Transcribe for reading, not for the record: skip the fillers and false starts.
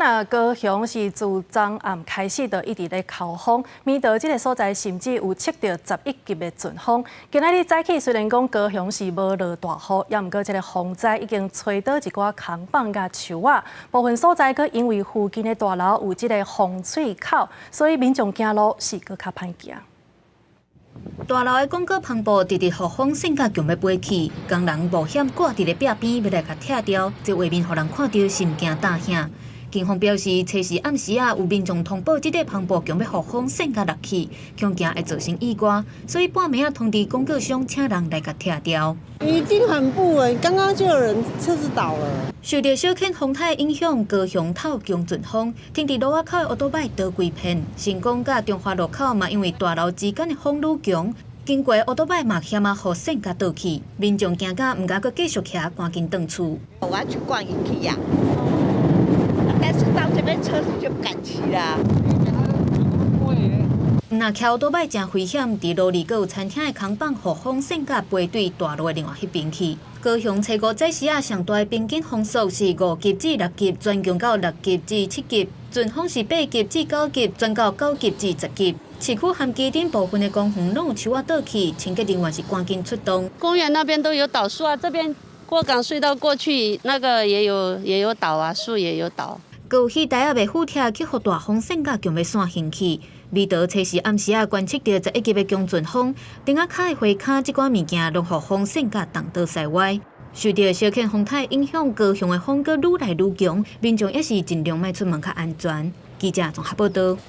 若高雄是自昨暗開始就一直咧口風，美德這个所在甚至有測著11級的陣風。今仔日早起雖然講高雄是無落大雨，也毋過這个風災已經吹倒一寡扛棒佮樹仔，部分所在閣因為附近的大樓有這个風水口，所以民眾行路是閣較歹行。大樓的廣告帆布直直予風扇甲強欲飛去，工人冒險掛佇咧壁邊欲來共拆掉，這畫面予人看著心驚膽驚。警方表示，初四暗時仔有民眾通報，這塊帆布強欲予風扇共落去，恐驚會造成意外，所以半暝仔通知廣告商請人來共拆掉。已經很不穩，剛剛就有人車子倒了。受著小犬風颱影響，高雄透強陣風，停佇路仔口的烏多擺倒規片，成功佮中華路口嘛，因為大樓之間的風愈強，經過烏多擺嘛險仔予扇共倒去，民眾驚甲毋敢閣繼續騎，趕緊轉厝。我要去逛 IKEA，但是到這邊車子就不敢騎啦。毋若騎烏多擺誠危險，佇路裡閣有餐廳的扛棒，予風扇共飛對大路的另外彼邊去。高雄初五早時仔上大的平均風速是5級至6級，轉強到6級至7級；陣風是8級至9級，轉到9級至10級。市區和旗津部分的公園攏有樹仔倒去，清潔人員是趕緊出動。公園那邊都有倒樹啊，這邊過港隧道過去那個也有倒啊，樹也有倒。閣有戲台仔袂赴鐵，去予大風扇共強欲散興去。美德初四暗時仔觀測著11級的強陣風，頂仔跤的花跤這寡物件攏予風扇共動倒西歪。受著小犬風颱影響，高雄的風閣愈來愈強，民眾也是盡量莫出門較安全。記者綜合報導。